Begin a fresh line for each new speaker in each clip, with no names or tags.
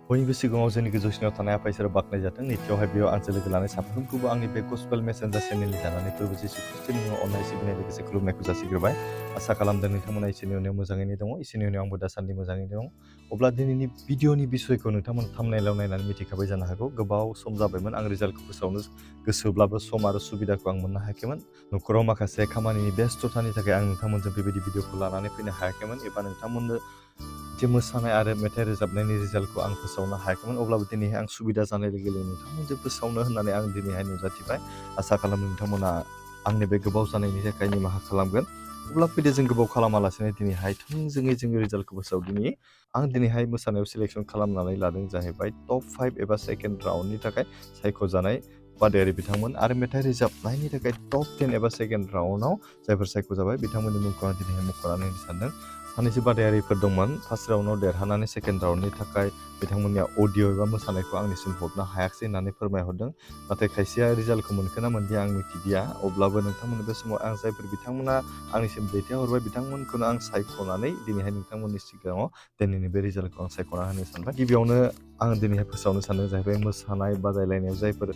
बयनिबो सिगाङाव जोंनि गोजौसिनाव थानाय आफा इसोरा बाख्नाय जाथों। नैथियावहाय बेयाव आंजों लोगो लानाय साफ्रोमखौबो आंनि बे गस्पेल मेसेन्जार चेनेलनि जानानै फोरबो जिसु ख्रिस्टनि मुङाव अननाय सिबिनाय लोगोसे खुलुमनायखौ जासिग्रोबाय। आसा खालामदों नोंथांमोना इसोरनि अननायाव मोजाङैनो दङ। इसोरनि अननायाव आंबो दासान्दि मोजाङैनो दं। अब्ला दिनैनि भिडिअनि बिसयखौ नोंथांमोना थाम्बनेइलाव नायनानै मिथिखाबाय जानो हागौ। गोबाव सम जाबायमोन आं रिजाल्टखौ फोसावनो गोसोब्लाबो सम आरो सुबिदाखौ आं मोननो हायाखैमोन। न'खराव माखासे खामानिनि बेस्थ'तानि थाखाय आं नोंथांमोनजों बेबायदि भिडिअखौ लानानै फैनो हायाखैमोन एबा नोंथांमोननो जे मोसानाय आरो मेथाइ रोजाबनायनि रिजाल्टखौ आं फोसावनो हायाखैमोन। अब्लाबो दिनैहाय आं सुबिदा जानाय लोगो लोगो नोंथांमोनजों फोसावनो होननानै आं दिनैहाय नुजाथिबाय। आसा खालामो नोंथांमोना आंनि बे गोबाव जानायनि थाखाय निमाहा खालामगोन। अब्ला फैदो जों गोबाव खालामालासेनो दिनैहाय थोंजोङै जोङो रिजाल्टखौ फोसावदिनि। आं दिनैहाय मोसानायाव सिलेक्सन खालामनानै लादों जाहैबाय टप 5 एबा सेकेन्ड राउन्डनि थाखाय सायख'जानाय बादायारि बिथांमोन आरो मेथाइ रोजाबनायनि थाखाय टप 10 एबा सेकेन्ड राउन्डआव जायफोर सायख'जाबाय बिथांमोननि मुंखौ आं दिनैहाय मख'नानै होनो सानदों। सानैसो बादायारिफोर दंमोन फार्स्ट राउन्डआव देरहानानै सेकेन्ड राउन्डनि थाखाय बिथांमोननिया अडिअ एबा मोसानायखौ आंनिसिम हरनो हायाखिसै होननानै फोरमायहरदों। नाथाय खायसेया रिजाल्टखौ मोनखोना मोनदिया आं मिथिदिया। अब्लाबो नोंथांमोननि बे समाव आं जायफोर बिथांमोना आंनिसिम दैथायहरबाय बिथांमोनखौनो आं सायख'नानै दिनैहाय नोंथांमोननि सिगाङाव दिनैनि बे रिजाल्टखौ आं सायख'ना होनो सानबाय। गिबियावनो आं दिनैहाय फोसावनो सानदों जाहैबाय मोसानाय बादायलायनायाव जायफोर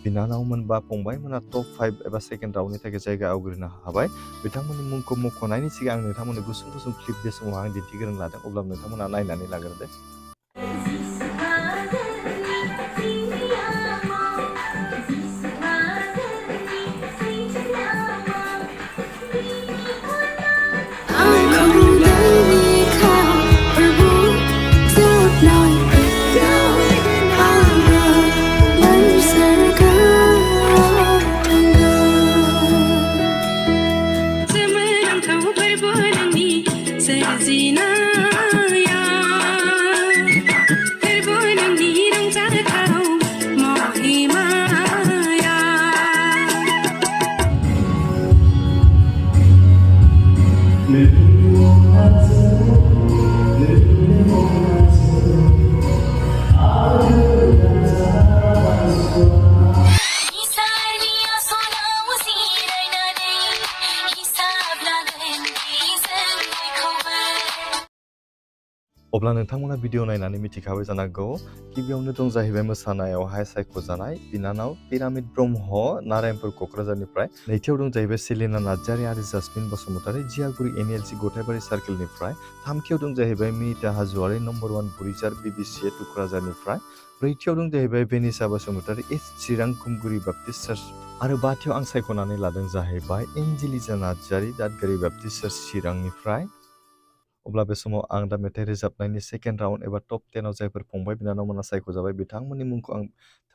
बिनानावमोन बा फंबायमोना टप 5 एबा सेकेन्ड राउन्डनि थाखाय जायगा आवग्रिनो हाबाय बिथांमोननि मुंखौ मख'नायनि सिगां आं नोंथांमोननो गुसुं गुसुं क्लिप बे समाव आं दिन्थिग्रोनो लादों। अब्ला नोंथांमोना नायनानै लाग्रोदो। अब्ला नोंथांमोना भिडिअ नायनानै मिथिखाबाय जानांगौ। गिबियावनो दं जाहैबाय मोसानायावहाय सायख'जानाय बिनानाव पिरामिड ब्रह्म नारायणपुर क'क्राझारनिफ्राय। नैथियाव दं जाहैबाय सेलिना नार्जारि आरो जासमिन बसुमतारी जियागुरि NLC गथायबारि सार्केलनिफ्राय। थामथियाव दं जाहैबाय मिनिता हाज'वारि नम्बर 1 बुरिजार BBC टुक्राझारनिफ्राय। ब्रैथियाव दं जाहैबाय बेनिसा बसुमतारी चिरां कुमगुरि बाप्टिस्ट चार्च आरो बाथियाव आं सायख'नानै लादों जाहैबाय एन्जेलिजा नार्जारि दादगारि बाप्टिस्ट चार्च चिरांनिफ्राय। अब्ला बे समाव आं दा मेथाइ रोजाबनायनि सेकेन्ड राउन्ड एबा टप 10 आव जायफोर फंबाय बिनानावमोना सायख'जाबाय बिथांमोननि मुंखौ आं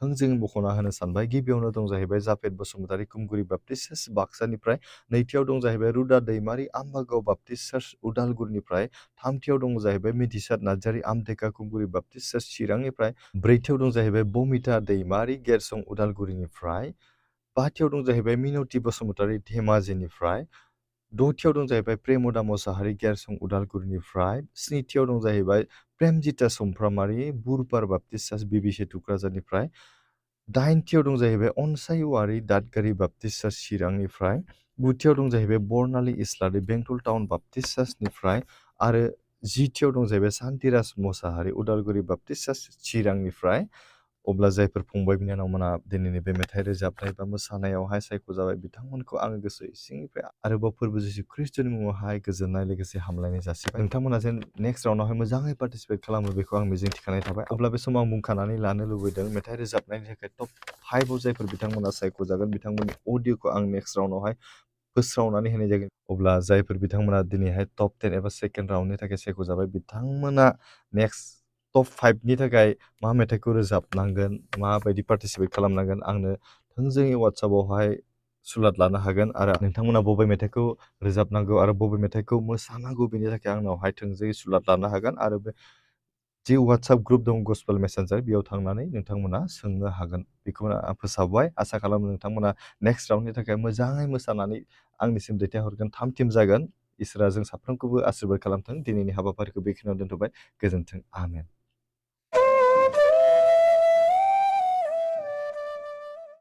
थोंजोङै मख'ना होनो सानबाय। गिबियावनो दं जाहैबाय जाफेद बसुमतारी कुमगुरि बाप्टिस्ट चार्च बाक्सानिफ्राय। नैथियाव दं जाहैबाय रुदा दैमारि आम्बागाव बाप्टिस्ट चार्च उदालगुरिनिफ्राय। थामथियाव दं जाहैबाय मिथिसार नार्जारि आमथेका कुमगुरि बाप्टिस्ट चार्च चिरांनिफ्राय। ब्रैथियाव दं जाहैबाय बमिता दैमारि गेरसं उदालगुरिनिफ्राय। बाथियाव दं जाहैबाय मिनति बसुमतारी धेमाजिनिफ्राय। दथियाव दं जाहैबाय प्रेमदा मोसाहारि गेरसं उदालगुरिनिफ्राय। स्निथियाव दं जाहैबाय प्रेमजिता सुमफ्रामारि बुरपार बाप्टिस्ट चार्च BBC टुक्राझारनिफ्राय। दाइनथियाव दं जाहैबाय अनसाय औवारि दादगारि बाप्टिस्ट चार्च चिरांनिफ्राय। गुथियाव दं जाहैबाय बर्नाली इस्लारि बेंटल टाउन बाप्टिस्ट चार्चनिफ्राय आरो जिथियाव दं जाहैबाय सान्तिराज मोसाहारि उदालगुरि बाप्टिस्ट चार्च चिरांनिफ्राय। अब्ला जायफोर फंबाय बिनानावमोना दिनैनि बे मेथाइ रोजाबनाय बा मोसानायावहाय सायख'जाबाय बिथांमोनखौ आङो गोसो सिंनिफ्राय आरोबाव फोरबो जिसु ख्रिस्टनि मुङावहाय गोजोननाय लोगोसे हामलायनाय जासिबाय। नोंथांमोना जेन नेक्स्ट राउन्डआवहाय मोजाङै पार्टिसिपेट खालामो बेखौ आं मिजिं थिखानाय थाबाय। अब्ला बे समाव आं बुंखानानै लानो लुबैदों मेथाइ रोजाबनायनि थाखाय टप 5 आव जायफोर बिथांमोना सायख'जागोन बिथांमोननि अडिअखौ आं नेक्स्ट राउन्डआवहाय फोस्रावनानै होनाय जागोन। अब्ला जायफोर बिथांमोना दिनैहाय टप 10 एबा सेकेन्ड राउन्डनि थाखाय सायख'जाबाय बिथांमोना नेक्स्ट टप 5 नि थाखाय मा मेथाइखौ रोजाबनांगोन माबायदि पार्टिसिपेट खालामनांगोन आंनो थोंजोङै वाट्सएपआवहाय सुलाद लानो हागोन आरो नोंथांमोना बबे मेथाइखौ रोजाबनांगौ आरो बबे मेथाइखौ मोसानांगौ बेनि थाखाय आंनावहाय थोंजोङै सुलाद लानो हागोन आरो बे जि WhatsApp ग्रुप दं गस्पेल मेसेन्जार बेयाव थांनानै नोंथांमोना सोंनो हागोन। बेखौनो आं फोसावबाय। आसा खालामो नोंथांमोना नेक्स्ट राउन्डनि थाखाय मोजाङै मोसानानै आंनिसिम दैथायहरगोन। 3 टिम जागोन। इसोरा जों साफ्रोमखौबो आशीर्बाद खालामथों। दिनैनि हाबाफारिखौ बेखिनियाव दोनथ'बाय। गोजोन्थों। आमेन।